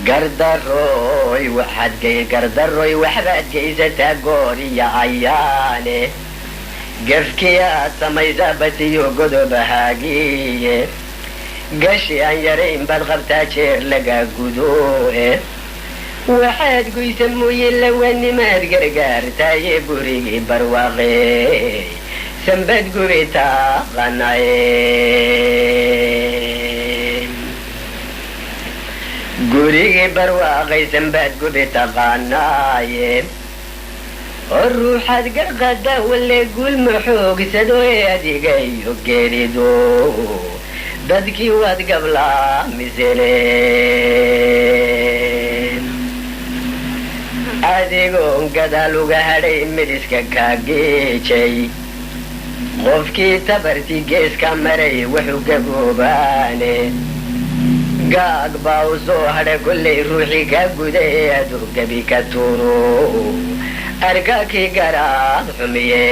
Gardaroy waxaad gardaroy waxbaad geysataa gooriya ayaane, gefkii aad samaysaa batiyo godobahaagiye, gashi aan yarayn baad qabtaa jeer laga gudoe, waxaad guysa mooye lawanimaad gargaartaaye, gurigii barwaaqe sanbad gubi taqanaye, gurigii barwaaqay sanbaad gubi taqaanaaye. Oo ruuxaad garqada walle guulma xoogsado ee adiga iyo geerido dadkii waad gablaamisene, adigoon gadaal uga hadhay mid iska kaageejay, qofkii tabartii geeska maray wuxuu gaboobaane, gaag baa u soo hadha kollay ruuxii kaa guday, aduu gebi ka tuuro arkakii garaad xumiye,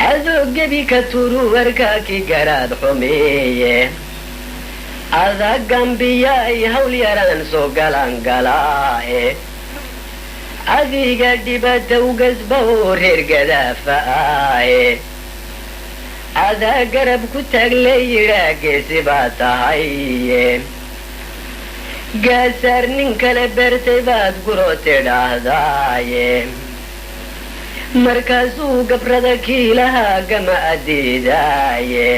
adoo gebi ka tuuru arkaakii garaad xumiye. Adag gambiyaay hawl yaraan soo galan galaae, adiga dhibata ugasba oo reer gadaafa aaye, adaa garab ku taagle yidhaa geesi baa tahaye, gaasaar nin kale beertay baad guro tidhaahdaaye, markaasuu gabrada kiilahaa gama adiidaaye,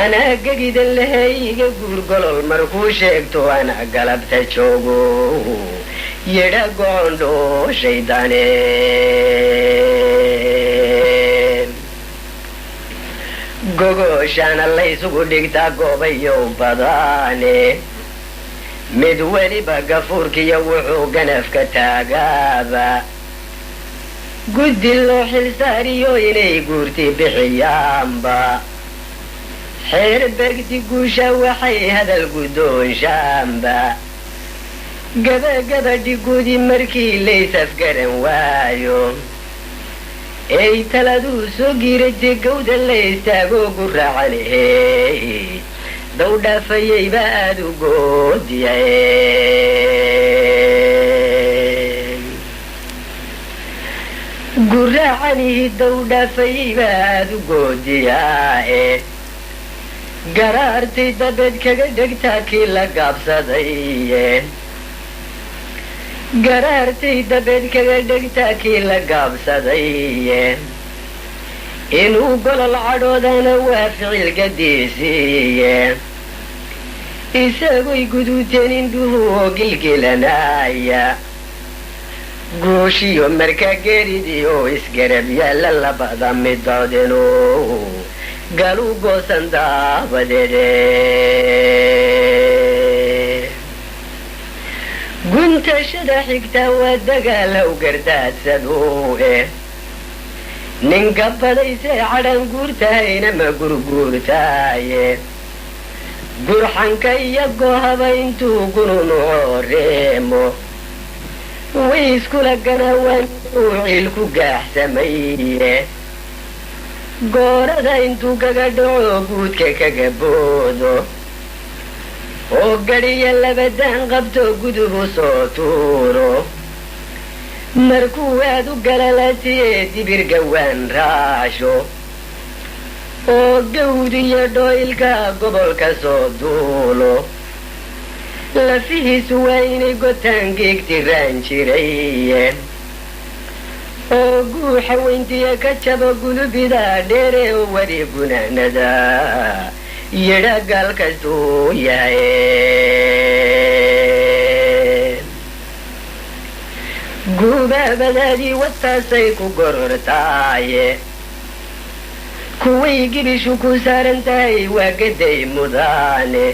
anaa gegidan lahey iga guurgolol markuu sheegto anaa galabta joogo yidha gocondho shaydane. Gogoshaana laysugu dhigtaa goobayow badane, mid weliba gafuurkiyo wuxuu ganafka taagaaba, guddi loo xilsaariyo inay guurti bixiyaanba, xeer begti guusha waxay hadal guddoonshaanba, gabagabadhi gudi markii laysafgaran waayo, ey taladuu soo giirajay gawda la istaago guraacanhe dawdhaafayayba aada u goodiya, guraacanihi dawdhaafayayba aada u goodiyaae, garaartay dabeed kaga dhegtaa kii la gaabsadaye, garaartay dabeed kaga dhegtaa kii la gaabsadaye, inuu golol cadhoodana waa ficil gadiisiiye, isagoy guduuteen indhuhu oo gilgilanaya, guushiyo markaa geeridii oo isgarab yaalla labada midoodinu galu goosan daabadeede. Guntashada xigtaa waa dagaal haw gardaadsadu eh, ninka badaysee cadhan guurtahayna ma gurguurtaaye, gurxanka iyo goohaba intuu gununuco reemo way iskula ganawaan uu ciil ku gaaxsamaye, goorada intuu kaga dhaco guudka kaga boodo oo gadhiya labadaan qabto gudubu soo tuuro, markuu aad u galalatiye dibir gawaan raasho oo gawd iyo dhooylka gobolka soo duulo, lafihiisu waa inay gotaan geegtiraan jiraye, oo guuxa weyntiya ka jabo gudubida dheere oo wari gunaanada yidha gaal kastuu yahay. Gubaabadaadii wataasay ku gorortaaye, kuway gibishu ku saaran tahay waa gaday mudaane,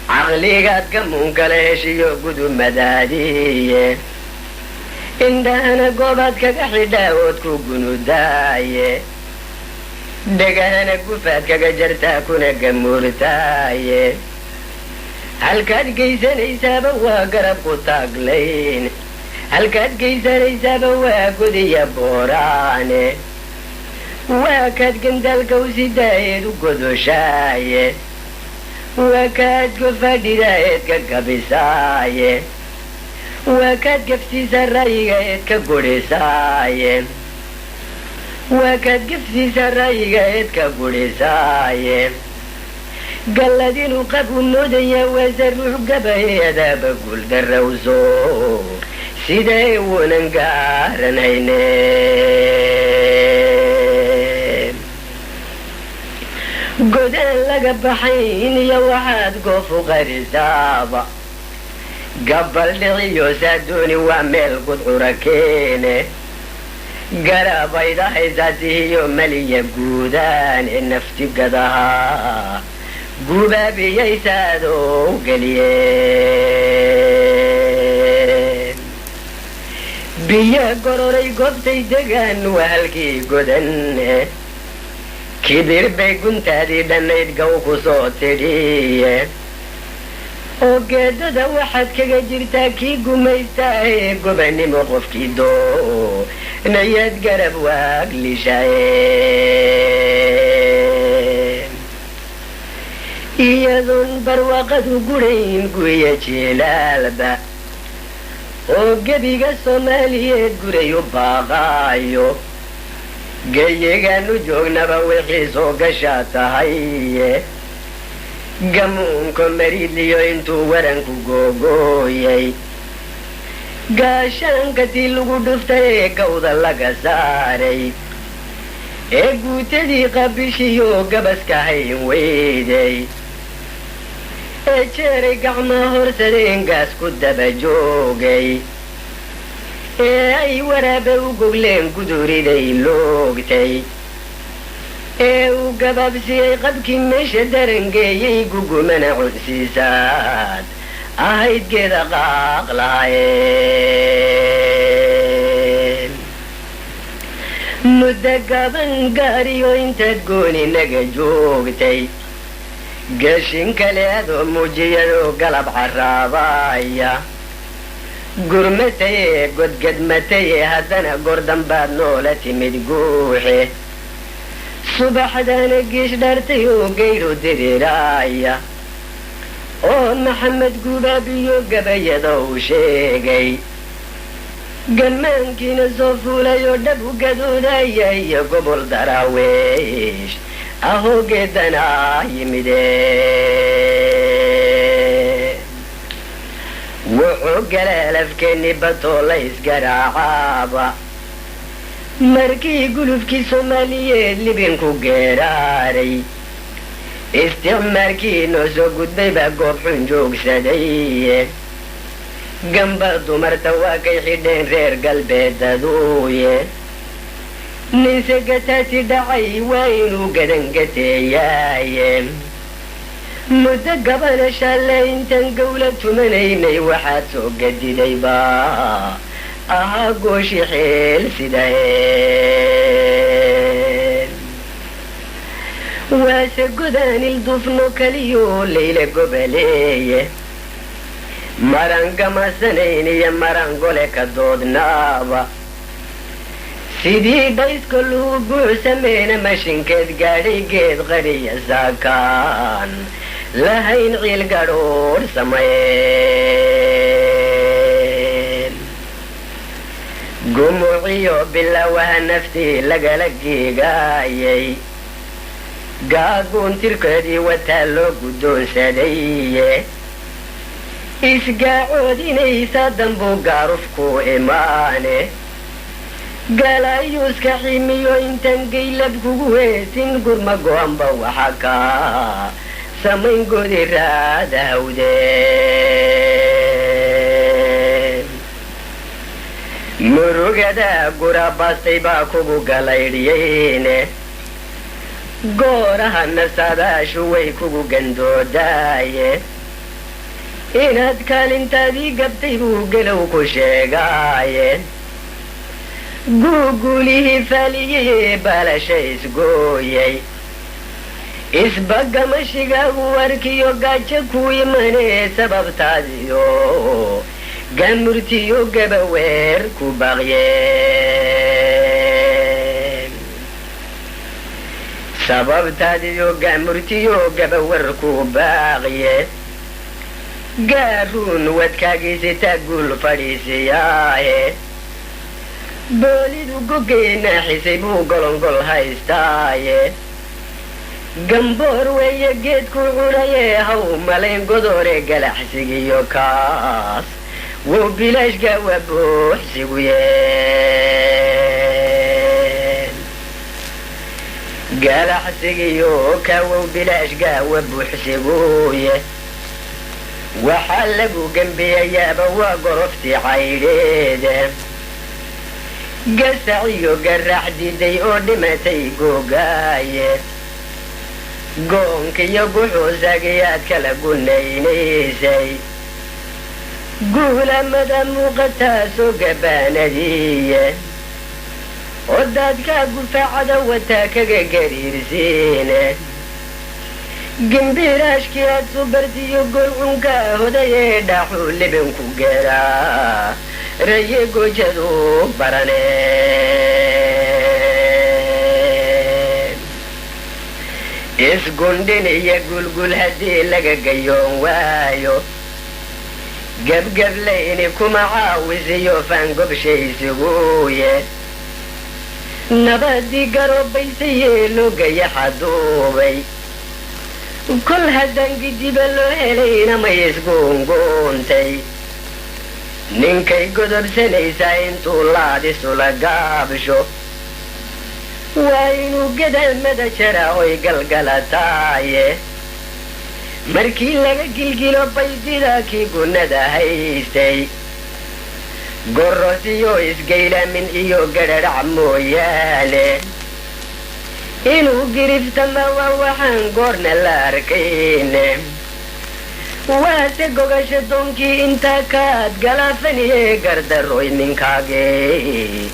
caqligaad gamuunkala heshiyo gudumadaadiye, indhahana goobaad kaga xidhaa ood ku gunudaaye, dhegahana gufaad kaga jartaa kuna gamuurtaaye, halkaad geysanaysaaba waa garab ku taaglayn, halkaad geysanaysaaba waa godiya booraane. Waa kaad gandaalkawsidaaeed u godoshaaye, waa kaad gofadhidaaeed ka gabisaaye, waa kaad gafsiisa ra'yigaeed ka gudhisaaye, waa kaad gafsiisa ra'yigaeed ka gudhisaaye. Galladinu qabu moodaya waase ruux gabaye, adaaba guuldarrawso sidee wunan gaaranhayne. Godaan laga baxayn iyo waxaad goofu qarisaaba, gabal dhiciyo saadooni waa meel gudcura keene. Garabayda haysaatihiyo maliya guudaan ee naftigadahaa gubaabiyaysaadoo geliyeen. Biyo gororay goobtay degaan waa halkii godanne, kibir bay guntaadii dhannayd gaw ku soo tidhiye. Oo geedada waxaad kaga jirtaa kii gumaystaaye, gobanimo qofkii doonayaad garab waag lishaaye. Iyadoon barwaaqadu gudhayn guya jilaalba, oo gebiga Soomaaliyeed guray u baaqaayo, geyigaanu joognaba wixii soo gashaa tahaye. Gamuunka mariidliyo intuu waranku googooyay, gaashaanka tii lagu dhuftay ee gawda laga saaray, ee guutadii qabishiyo gabaska hayn weyday, ee jeeray gacmaa horsadeen gaas ku daba joogay, ee ay waraabe u gogleen guduriday loogtay, ee uu gabaabsiyey qabkii meesha darangeeyey, gugumana cunsiisaad ahayd geeda qaaq lahaayeen. Muddo gaban gaariyo intaad gooni naga joogtay, geshin kale adoo muujiyadoo galab caraabaaya, gurmataye godgadmataye, haddana goordanbaad noola timid guuxe. Subaxdaana geesh dhartay oo gaydho diriraaya, oo Maxamed gubaabiyo gabayada uu sheegay, gammaankiina soo fuulay oo dhab u gadoodaya, iyo gobol Daraaweesh ahoo geedana yimide. Wuxuu galaalafkeenni batoo la isgaraacaaba, markii gulufkii Soomaaliyeed libinku geeraaray, isticmaarkii noo soo gudbay baa goob xun joogsaday. Gamba dumarta waa kay xidheen reer galbeedaduuye, ninse gataati dhacay waa inuu gadangateeyaaye. Muddo gabana shalle intaan gawla tumanaynay, waxaad soo gadidayba ahaa gooshi xeel sidaheen. Waase godaanil dufno kaliyo layla gobaleeye, maran gamasanayn iyo maran gole ka doodnaaba, sidii dhaysko luu buuxsameena mashinkeed gaadhay geed qariya saakaan lahayn ciil gadhoor samayeen. Gumuciyo bilawaha naftii lagala geegaayay, gaaguun tirkeedii wataa loo guddoonsadaye. Isgaacoodinaysa dambuu gaaruf ku imaane, galayuuska ximiyo intaan gaylab kugu heesin, gurma go-anba waxa ka samayn godi raada hawdeen. Murugada gurabaastay baa kugu galaydhiyeyne, gooraha nasaadaashu way kugu gandoodaaye. Inaad kaalintaadii gabtay buu gelow ku sheegaaye, guuguulihii faaliyihii baalasha isgooyay, isbagamashigagu warkiyo gaajo ku imanee, sababtaadiyo gaamurtiyo gabaweer ku baqyeen. Sababtaadiyo gaamurtiyo gabawarku baaqiye, gaaruun wadkaagiisita guul fadhiisiyaaye. Boolidu gogayna xisay buu golongol haystaaye. Gamboor weeye geedku cunaye, haw malayn godore galaxsigiyo kaas wow bilaashka waa buuxsiguye. Galaxsigiyo kawow bilaashka waa buuxsiguye. Waxaa lagu gembiyayaaba waa goroftii caydheede, gasaciyo garax diiday oo dhimatay googaaye. Goonkiyo guxuusagiyaad kala gunaynaysay, guulamada muuqataa soo gabaanadiye, oo daadkaa gufaacada wataa kaga gariirsiine. Gimbiraashkii aad subartiyo golcunka hodayee, dhaxuu libinku geeraa raye gojadu barane. Isgundhin iyo gulgul haddii laga gayoon waayo, gebgeblayni kuma caawisiyo faangobshaysuguye. Nabadii garoobaysayee loo gayaxa duubay, kol haddaan gidiba loo helayna may isguungoontay. Ninkay godobsanaysaa intuu laadisula gaabsho, waa inuu gadaamada jara oy galgalataaye. Markii laga gilgilo baydida kii gunnada haystay, gorosiyo isgaylaamin iyo gadhadhac mooyaane, inuu giriftama waa waxaan goorna la arkayne. Waase gogasha doonkii intaa kaad galaafaniye, gardaroy ninkaagii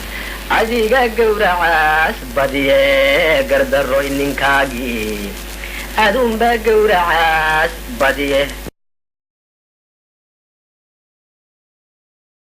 adiga gowracaas badiye, gardaroy ninkaagii adunbaa gowracaas badiye.